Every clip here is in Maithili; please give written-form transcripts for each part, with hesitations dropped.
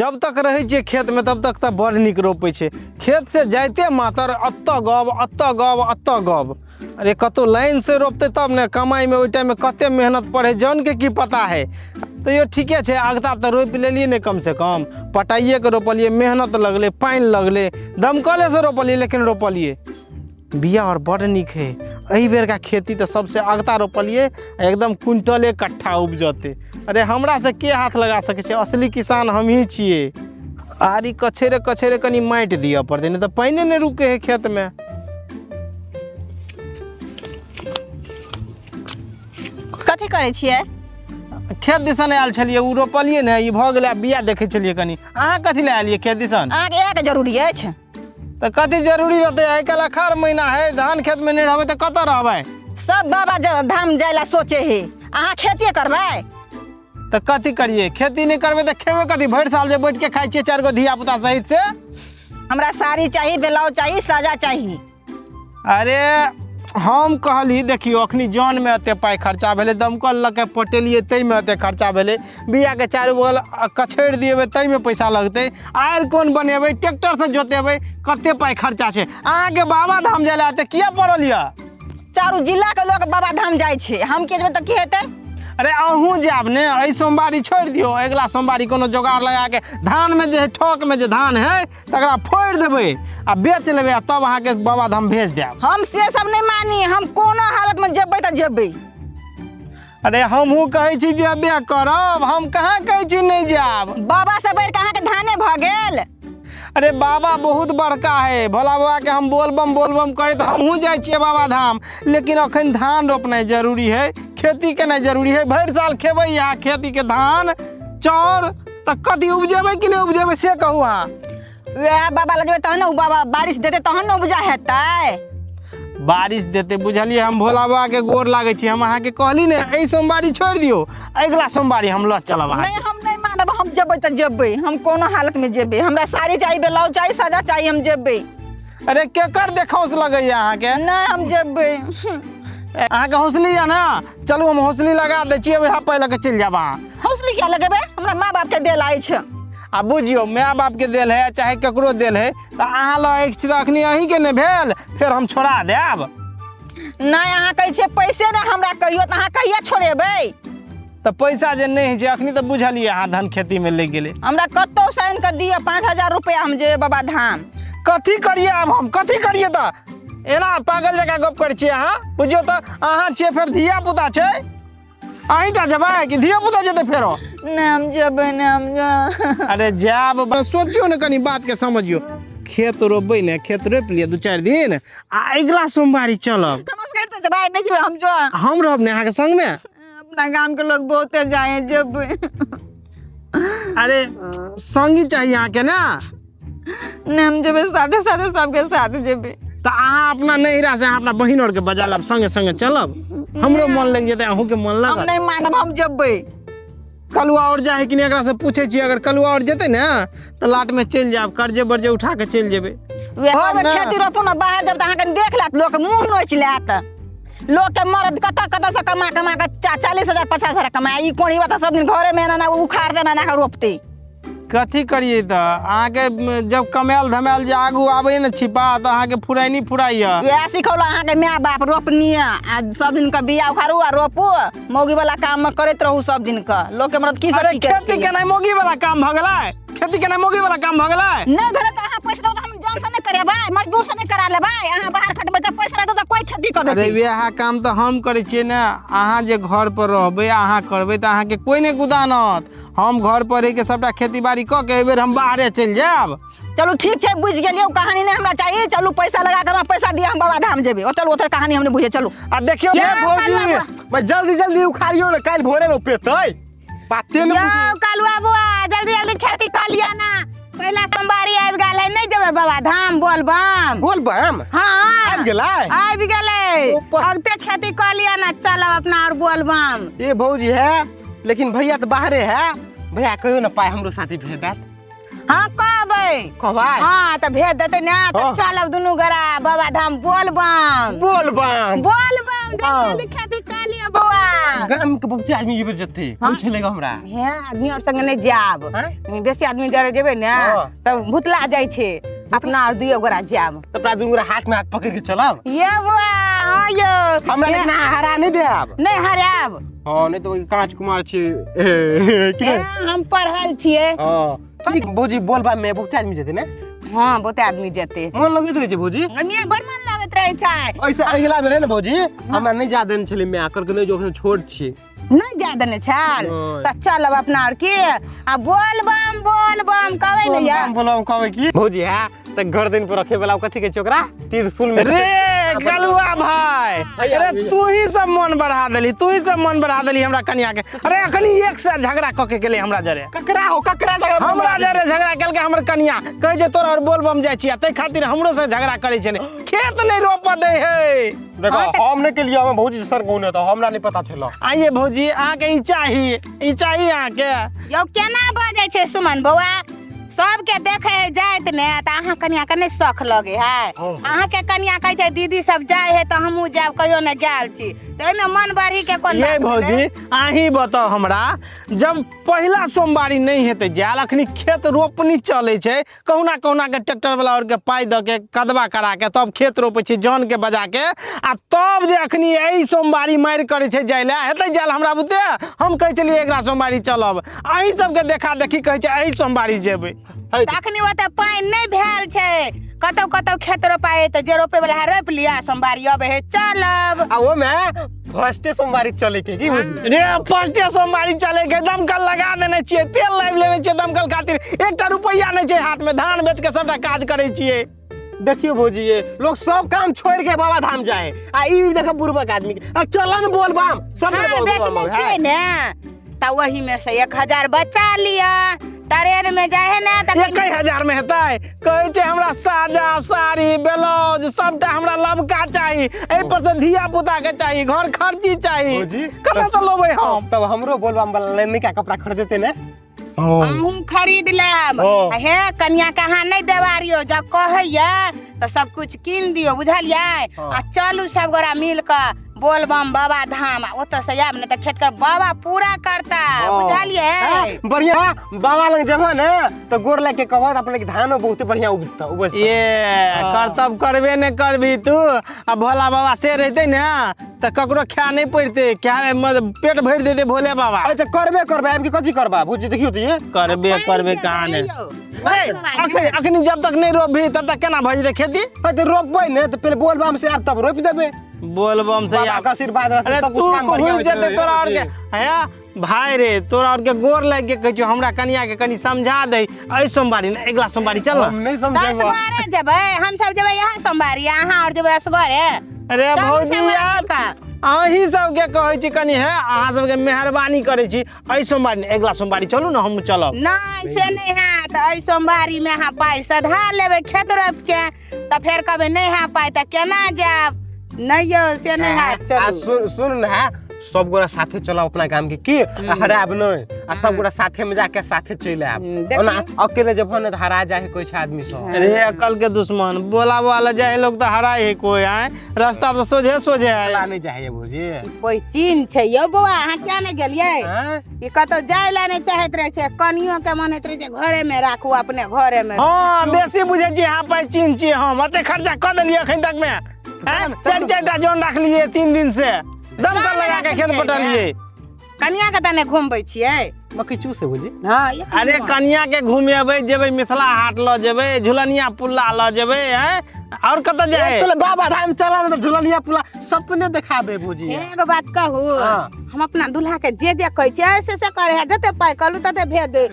जब तक रहै छियै खेतमे तब तक तऽ बड़ नीक रोपै छै। खेतसँ जाइते मातर एतऽ गब, एतऽ गब, एतऽ गब। अरे कतहु लाइनसँ रोपतै तब ने। कमाइमे ओहि टाइममे कते मेहनत पड़ै जनके की पता है। तैयो ठीके छै, अगता तऽ रोपि लेलियै ने, कमसँ कम पटाइएके रोपलियै। मेहनत लगलै, पानि लगलै, दमकलेसँ रोपलियै, लेकिन रोपलियै। बिया आओर बड़ नीक है। एहि बेरका खेती तऽ सबसँ अगता रोपलियै, एकदम क्विंटले कट्ठा उपजतै। अरे हमरासँ के हाथ लगा सकै छै? असली किसान हमही छियै। आरी कछेरे कछेरे कनि माटि दिअ पड़तै, नहि तऽ पानिए नहि रुकै है खेतमे। कथी करै छियै? खेत दिसन आयल छलियै, ओ रोपलियै ने, ई भऽ गेलै। आब बिया देखै छलियै कनि। अहाँ कथी लए एलियै खेत दिसन? अहाँके इएहके जरूरी अछि? तऽ कथी जरूरी रहतै? आइ काल्हि अखाड़ महीना है, धान खेतमे नहि रहबै तऽ कतऽ रहबै? सब बाबा धाम जाय ला सोचे है, अहाँ खेतिए करबै? तऽ कथी करियै? खेती नहि करबै तऽ खेबै कथी? भरि साल जे बैठ के खाइ छियै चारि गो धिया पुता सहित से। हमरा साड़ी चाही, ब्लाउज चाही, साजा चाही। अरे हम कहली, देखियौ, अखनी जनमे एते पाइ खर्चा भेलै, दमकल लऽ के पटेलियै ताहिमे एते खर्चा भेलै, बियाके चारू बगल कछेर दिएबै ताहिमे पैसा लगतै, आरि कोन बनेबै, ट्रैक्टरसँ जोतेबै, कते पाइ खर्चा छै। अहाँके बाबा धाम जाय लए एते किया पड़ल यऽ? चारू जिला के लोग बाबा धाम जाइ छै, हम के जेबै तऽ की हेतै? अरे अहूँ जायब ने। एहि सोमवारी छोड़ि दियौ, अगिला सोमवारी कोनो जोगाड़ लगाके धानमे जे है, ठकमे जे धान है, तकरा फोड़ि देबै आ बेच लेबै, आ तब अहाँके बाबा धाम भेज देब। हम से सब नहि मानी, हम कोनो हालत में जेबै तऽ जेबै। अरे हमहूँ कहै छी जेबे करब, हम कहाँ कहै छी नहि जायब। बाबा से बढ़ि कऽ अहाँके धाने भऽ गेल? अरे बाबा बहुत बड़का है, भोला बाबा के हम बोलबम बोलबम करैत हमहूँ जाइ छियै बाबा धाम, लेकिन अखन धान रोपनाइ जरूरी है, खेती केनाइ जरूरी है। भरि साल खेबै यहाँ खेतीके धान चाउर, तऽ कथी उपजेबै कि नहि उपजेबै से कहू अहाँ। वएह बाबा लग जेबै तहन ने, ओ बाबा बारिश देतै तहन ने उपजा हेतै। बारिश देतै, बुझलियै? हम भोला बाबा के गोर लागै छी। हम अहाँके कहली ने, एहि सोमवारी छोड़ि दियौ, अगिला सोमवारी हम लऽ चलब अहाँके। नहि, हम नहि मानब, हम जेबै तऽ जेबै, हम कोनो हालत में जेबै। हमरा साड़ी चाही, ब्लाउज चाही, साजा चाही, हम जेबै। अरे केकर देखौंस लगैया अहाँके? नहि, हम जेबै। अहाँके हौसली यऽ ने? चलू, हम हौसली लगा दै छी, वएह पाइ लऽ कऽ चलि जायब अहाँ। हौसली किया लगेबै? हमरा माँ बाप के देल अछि। आ बुझियौ, माय बापके देल है चाहे ककरो देल है, तऽ अहाँ लग अछि तऽ अखनी अहीँके ने भेल, फेर हम छोड़ा देब। नहि, अहाँ कहै छियै पैसे नहि हमरा कहियो, तऽ अहाँ कहिया छोड़ेबै? तऽ पैसा जे नहि होइ छै अखनी, तऽ बुझलियै अहाँ धान खेतीमे लागि गेलै। हमरा कतहु से आनि कऽ दिअ 5000 रुपैआ, हम जेबै बाबा धाम। कथी करियै आब हम? कथी करियै? तऽ एना पागल जकाँ गप करै छियै अहाँ। बुझियौ तऽ अहाँ छियै, फेर धिया पुता छै। अहीँटा जेबै कि धियो पुता जेतै फेरो? नहि, हम जेबै नहि, हम जा। अरे जायब, बस सोचियौ ने, कनि बातके समझियौ। खेत रोपबै ने, खेत रोपि लिअ दू चारि दिन, आ अगिला सोमवारी चलब। नमस्कार, तऽ जेबै नहि जेबै हम जो। हम रहब ने अहाँके संगमे। अपना गाम के लोग बहुते जाए, जेबै। अरे संगी चाही अहाँके ने? नहि, हम जेबै, साथे साथे सबके साथ जेबै। तऽ अहाँ अपना नैहरा से अहाँ अपना बहिन आरके बजा लेब, संगे संगे चलब, हमरो मन लागि जेतै, अहूँके मन हम लागत। नहि मानब, हम जेबै। कलुआ आओर जाइ है कि नहि, एकरा से पूछै छियै। अगर कलुआ आओर जेतै ने तऽ लाटमे चलि जायब, कर्जे बर्जे उठा के चलि जेबै। घरमे ने। खेती रोपू ने, बाहर जब तऽ अहाँके देख लेत लोक, मुँह नोचि लेत। लोकके मरद कतऽ कतऽ से कमा कमा कऽ 40,000 50,000 कमाए, ई कोढ़ी तऽ सब दिन घरेमे एना एना उखाड़ देना, एना कऽ रोपतै। कथी करियै तऽ? अहाँके जब कमायल धमायल जे आगू आबै ने छिपा, तऽ अहाँके फुराइनी फुराइया। वएह सिखौला अहाँके माय बाप, रोपनी आ सब दिन के बिया उखाड़ू आ रोपू, मौगी वाला काम करैत रहू सब दिन के। लोक के मरद की सब अरे की खेती केनाइ मौगी वाला काम भऽ गेलै? खेती केनाइ मौगी वाला काम भऽ गेलै? नहि भेलै तऽ अहाँ पैसा दो तऽ हम जन से नहि करेबै, मजदूर से नहि करा लेबै? अहाँ बाहर खटबै तऽ पैसा रहतै तऽ कोई खेती कऽ अरे देतै। वएह काम तऽ हम करै छियै ने। अहाँ जे घर पर रहबै, अहाँ करबै तऽ अहाँके कोइ नहि गुदानत। हम घर पर रहिके सबटा खेती बाड़ी कऽ के एहिबेर हम बाहरे चलि जायब। चलू ठीक छै, बुझि गेलियै, ओ कहानी नहि हमरा चाहिए। चलू, पैसा लगा के हमरा पैसा दिअ, हम बाबा धाम जेबै। ओ चलू, ओते कहानी हम नहि बुझै, चलू। आ देखियौ। ये भौजी, भाई जल्दी जल्दी उखाड़ियो ने, काल्हि भोरे रोपेतै। बाते ने यौ कलुआ बुआ, जल्दी जल्दी खेती कऽ लिअ ने, पहिला सोमवारी आबि गेल है। नहि जेबै बाबा धाम बोलबम? बोल बम? हाँ। आबि गेलै? आबि गेलै। ऊपर। अगते खेती कऽ लिअ ने, चलब अपना और बोलबम। ए भौजी है, लेकिन भैया तऽ बाहरे है। भैया कहियो ने पाइ हमरो साथी भेज देत। हाँ, कहबै। कहबै? हाँ, तऽ भेज देतै ने तऽ हाँ। चलब दुनू गोरा बाबा धाम बोलबम। बोल बम। बोलबम। हाँ। जल्दी जल्दी खेती कऽ लिअ बौआ। गाम के बहुत आदमी जेबे जते कोन छलेगा हमरा। हे आदमी और संगे नहि जायब। आँय? बेसी आदमी जरे जेबै ने हाँ। तऽ भुतला जाइ छै। अपना और दुइयो गोरा जायब। तऽ अपना दुनू गोरा हाथ में हाथ पकड़ के चलब। ये बौआ, हाँ यौ। हमरा लेकिन अहाँ हरा नहि देब। नहि हरायब। हाँ, नहि तऽ कांच कुमार छी कि हे, नहि? हम पढ़ल छियै। हाँ ठीक भौजी, बोलबा में बहुत आदमी जेतै ने? हाँ, बहुते आदमी जेतै। मन लगैत रहै छै भौजी? हमरा बड़ मन लगैत रहै छै। ऐसे अगिला बेर है ने भौजी, हमरा नहि जा देने छलै माय, कहलकै नहि जो एखन छोट छी। नहि जा देने छल? नहि। तऽ चलब अपना आर के आ बोल बम बोल बम कहबै ने या। बोलबम कहबै की भौजी? है तऽ गर्दन पर रखे वाला कथी कहै छै ओकरा? त्रिशूल में। रे गलुआ भाई, भैया, अरे भैया। तू ही सब मन बढ़ा देली, तू ही सब मन बढ़ा देली हमरा कनिया के। अरे अखनी एक से झगड़ा कऽ के गेलै हमरा जरे। ककरा हो, ककरा झगड़ा? हमरा जरे झगड़ा केलकै हमर कनिया, कहै जे तोरा और बोलबम जाइ छियै, ताहि खातिर हमरो से झगड़ा करै छलै, खेत नहि रोपऽ दै है। देखो, हम नहि केलियै, हम भौजी सर कहू ने तऽ हमरा नहि पता छल। आइए भौजी, अहाँके ई चाही, ई चाही अहाँके? यौ केना बजै छै सुमन बौआ? सबके देखे है जाइत ने तऽ अहाँ कनिया के नहि शौख लगे है? अहाँके कनिया कहै छै दीदी सब जाइ है तऽ हमहूँ जायब, कहियो ने गेल छी, तऽ एहिमे मन बढ़ी के कोन ये बात भेलै? भौजी, अहीं बताउ हमरा, जब पहिला सोमवारी नहि हेतै जायल, अखनी खेत रोपनी चलै छै, कहुना कहुना के ट्रैक्टर वाला और के पाइ दऽ के कदवा करा के तब खेत रोपै छै जन के बजा के, आ तब जे अखनी एहि सोमवारी मारि करै छै जाय लए, हेतै जायल हमरा बुते? हम कहै छलियै अगिला सोमवारी चलब, अहीं सबके देखा देखी कहै छै एहि सोमवारी जेबै। है। तखनी ओते पानि नहि भेल छै, कतौ कतौ खेत रोपाइ तऽ जे रोपे वाला है रोपि लिअ, सोमवारी अबै है चलब। आ ओमे फर्स्टे सोमवारी चले के की भौजी? रे फर्स्टे सोमवारी चले के दमकल लगा देने छियै, तेल लाबि लेने छियै दमकल खातिर, एकटा रुपैआ नहि छै हाथमे, धान बेच के सबटा काज करै छियै। देखियो भौजी, ये लोग सब काम छोड़ के बाबा धाम जाए, आ ई देखो बुढ़बक आदमी के आ चलन बोलबम सब। धान बेचने छियै ने तऽ ओही में से 1000 बचा लिअ, ट्रेन में जाइ है ने तऽ। 1000 में हेतै? कहै छै हमरा साजा साड़ी ब्लाउज सबटा हमरा लबका चाही, एहि पर से धिया पुता के चाही, घर खर्ची चाही। भौजी, कतऽ से लेबै हम? तब हमरो बोलबम वाला नयका कपड़ा खरीदेते ने? अहूँ खरीद लेब। हाँ। हे कनिया के अहाँ नहि देवारियो, जब कहैया तऽ सब कुछ कीन दियौ, बुझलियै? हाँ। आ चलू सब गोरा मिल कऽ बोलबम बाबा धाम, आ ओतऽ से आयब ने तऽ खेत के बाबा पूरा करता। हाँ। बुझलियै? हाँ, बढ़िया, बाबा लग जेबह ने तऽ गोर लागि के कहबह अपने के धानो बहुते बढ़िया उपजता उपजता। ये करतब करबे ने करबी तू, आ भोला बाबा से रहते ने तऽ ककरो खाय नहि पड़तै, खाय मतलब पेट भरि देतै भोले बाबा। अरे तऽ करबे करबे, आबि के कथी करबा भौजी? देखियौ तऽ ये करबे करबे कहाँ ने। अरे अखनी अखनी जब तक नहि रोपबी तब तक केना भऽ जेतै खेती? अरे तऽ रोपबै ने तऽ पहिले बोलबम से आब तब रोपि देबै। बोलबम से बाबा के आशीर्वाद रहतै, अरे सब तू कुछ काम बढ़िया घुसि होइ छै। जेतै तोरा और के। हे भाय रे, तोरा और के गोर लागि के कहै छियौ, हमरा कनिया के कनि समझा दे, एहि सोमवारी ने अगिला सोमवारी चल हम ने। नहि दस समझेबो। बारह जेबै हम सब, जेबै यहाँ सोमवारी, अहाँ और जेबै असगरे? अरे चलू भौजी सब यार, आदमी का। अहीं सबके कहै छी कनि, हे अहाँ सबके मेहरबानी करै छी, एहि सोमवारी ने अगिला सोमवारी चलू ने, हम चलब। नहि से नहि हैत, एहि सोमवारी मे अहाँ पाइ सधा लेबै खेत रोपि के, तऽ फेर कहबै नहि है पाइ तऽ केना जायब? नहि यौ, से नहि हैत। आ चलू। सुन सुन ने, सब गोरा साथे चलब अपना गाम के की, आ हराब नहि, आ सब गोरा साथे में जाके साथे चलि आयब। देखियौ। ओना अकेले जब ने तऽ हरा जाइ है कोई छै आदमी सब। अरे अकल के दुश्मन, बोला वाला जाए लोग तो हराए है कोई, आए रास्ता पर सोझे सोझे आए। अकेला नहि जाइ है भौजी। कोई चीन छै यौ बौआ, अहाँ किया नहि गेलियै? आँय? ई कतौ जाय ला नहि चाहैत रहै छै, कनियो के मनैत रहै छै घरे मे राखू, अपने घरे मे। हाँ बेसी बुझे छी अहाँ, पाइ चिन्ह छी हम, एते खर्चा कऽ देलियै अखन तक में, आँय? चारि चारिटा जन रखलियै 3 दिन से, दमकल लगा के खेत पटलियै। कनिया के तऽ नहि घुमबै छियै? मकई चूस है भौजी। हाँ। अरे कनिया के घुमेबै जेबै, मिथिला हाट लऽ जेबै, झुलनिया पुल्ला लऽ जेबै, हैं और कतऽ जाए? पहिले बाबा धाम चला ने तऽ झुलनिया पुला सपने देखाबे भौजी। एगो बात कहू? हाँ। हम अपना दूल्हा के जे जे कहै छियै से से करे है, जते पाइ कहलू तते भेज दे,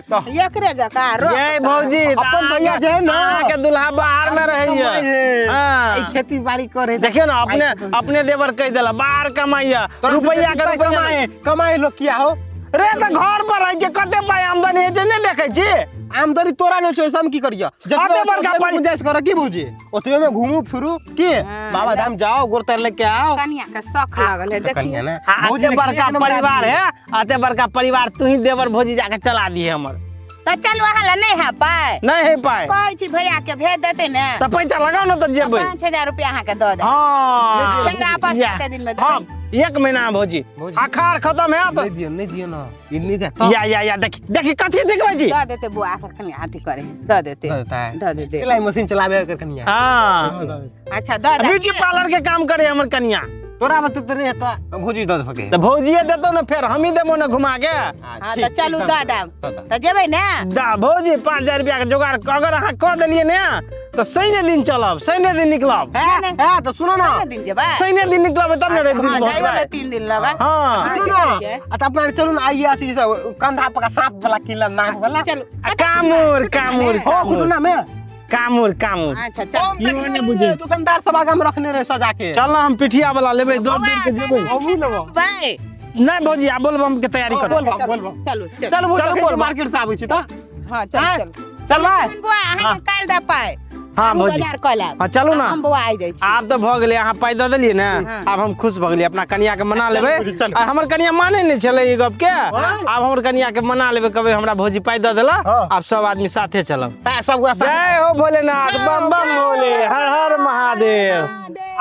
एकरे जकाँ रोक। ये भौजी, तऽ अपन भैया जे है ने, अहाँके दूल्हा बाहर में रहैया। कमाइ है। हाँ। ई खेती बाड़ी करे। देखियौ ने, अपने अपने देवर कहि देला बाहर कमाइया, रुपैया के रुपैया कमाए कमाए लोग किया हो? रे तऽ घर पर रहै छै, कते पाइ आमदनी होइ छै नहि देखै छी? आमदनी तोरा नहि छौ, हम की करियो? अते बड़का गुंजाइश कर की भौजी, ओतबे में घूमू फिरू की, बाबा धाम जाओ, गोर तर लेके आओ। कनिया के शौख लागल है तो कनिया देखियौ। ने आ भौजी अते लेकिन बड़का एक नंबर परिवार आदमी है, अते बड़का परिवार तू ही देवर भौजी जाके चला दिए हमर। तऽ चलू अहाँ लए नहि है पाइ? नहीं है पाइ। कहै छी भैया के भेज देतै ने। तऽ पैसा लगाओ ने तऽ जेबै। 5000 रुपया अहाँके दऽ देब। हाँ। फेर आपस या। कते दिन में देबै? हाँ, एक महीना भौजी। भौजी। अखाड़ खत्म है नहीं दियो, नहीं दियो ना, ई नहीं दे। या या या, देखी देखी कथी सिखबै छी। दऽ देतै बौआ, एखन कनि अथी करे है, दऽ देतै। दऽ देता है। दऽ देतै। सिलाई मशीन चलावे कर कनिया। हाँ। अच्छा, दऽ दे। ब्यूटी पार्लर के काम करे हमर कनिया। तोरा बते त नहीं हेता, भौजी दऽ सके। तऽ भौजिए देतौ ने, फेर हमही देबो ने घुमा के। हाँ तऽ चलू दऽ देब। तऽ जेबै ने? दा भौजी, 5000 रुपया के जोगाड़ अगर अहाँ कऽ देलियै ने तऽ शनि दिन चलब, शनि दिन निकलब। है है तो सुनो ना। शनि दिन जेबै? शनि दिन निकलब तब ने रवि दिन हाँ, जाइयो पहुँचबै। ने 3 दिन लगत। हाँ। सुनो ना, आ त अपना चलू ना, आइए अथी सब कंधा पर का सांप वाला किला नाग वाला। चलू। आ कामुर कामुर। हो कुटुना में। कामुर कामुर। अच्छा चल। ई ने बुझे। दुकानदार सब आगा में रखने रहे सजा के। चल ना, हम पिठिया वाला लेबै, दौड़ दौड़ के जेबै। हमहूँ लेबो। भाई। नहीं भौजी, आ बोलबम के तैयारी करू। बोल बम, बोल बम। चलू चलू। चल चलू, बोल, बोल। मार्केट से आबै छी त। हाँ चलू चलू। चल भाई। बौआ अहाँके काल्हि दऽ पाइ। हाँ हमहूँ भौजी। बाजार कऽ लेब। हाँ चलू ना। हम बौआ आइ जाइ छी। आब तऽ भऽ गेलै, अहाँ पाइ दऽ देलियै ने, आब हम खुश भऽ गेलियै। अपना कनिया के मना लेबै। चलू। आ हमर कनिया माने नहि छलै ई गप के। आब हमर कनिया के मना लेबै, कहबै हमरा भौजी पाइ दऽ देला, आब सब आदमी साथे चलब। सब जय हो भोलेनाथ, बम बम भोले, हर हर महादेव। महादेव।